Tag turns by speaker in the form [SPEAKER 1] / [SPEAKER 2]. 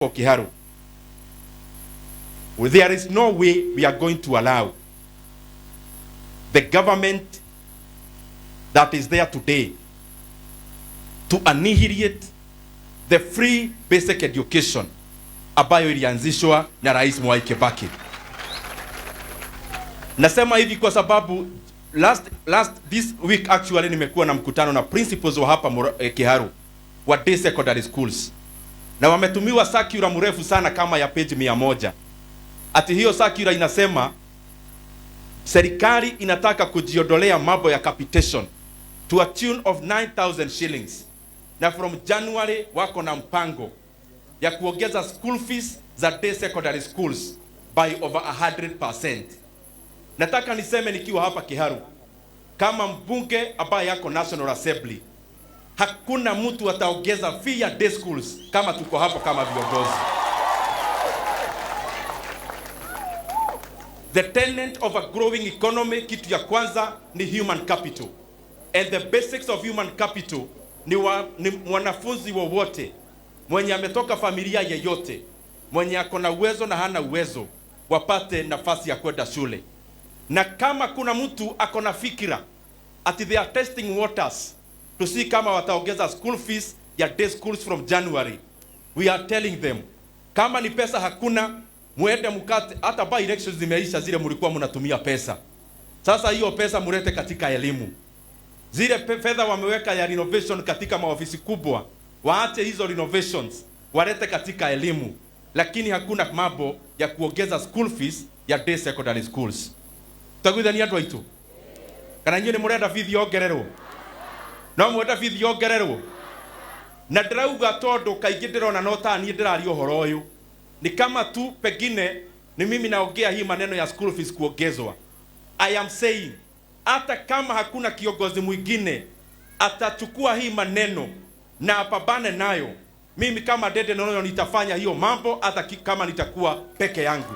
[SPEAKER 1] For Kiharu. There is no way we are going to allow the government that is there today to annihilate the free basic education ambayo ilianzishwa na Rais Mwai Kibaki. Nasema hivi kwa sababu last this week actually nimekuwa na mkutano na principals wa hapa Kiharu wa day secondary schools, na wametumiwa circular mrefu sana kama ya page 100. Ati hiyo circular inasema serikali inataka kujiondolea mambo ya capitation to a tune of 9000 shillings, na from January wako na mpango ya kuongeza school fees za day secondary schools by over 100%. Nataka niseme nikiwa hapa Kiharu kama mbunge ambaye yako National Assembly, hakuna mtu ataongeza fee ya day schools kama tuko hapo kama viongozi. The tenet of a growing economy, kitu ya kwanza ni human capital. And the basics of human capital ni mwanafunzi wowote mwenye ametoka familia yeyote, mwenye ako na uwezo na hana uwezo, wapate nafasi ya kwenda shule. Na kama kuna mtu ako na fikira ati they are testing waters to see kama wataongeza school fees ya day schools from January, we are telling them kama ni pesa hakuna, muende mkate. Hata by elections zimeisha, zile mlikuwa mnatumia pesa. Sasa hiyo pesa mulete katika elimu. Zile fedha wameweka ya renovation katika maofisi kubwa, waache hizo renovations walete katika elimu, lakini hakuna mambo ya kuongeza school fees ya day secondary schools. Tagwithania andu aitu, kana inyuĩ nĩ mũrenda bithi yongererwo? No mwenda bithi yongererwo? Na ndĩrauga tondũ kaingĩ ndĩrona no ta niĩ ndĩraria ũhoro ũyũ, ni kama tu pengine ni mimi naongea hii maneno ya school fees kuongezwa. I am saying hata kama hakuna kiongozi mwingine atachukua hii maneno na apambane nayo, mimi kama Ndindi Nyoro nitafanya hiyo mambo hata kama nitakuwa peke yangu.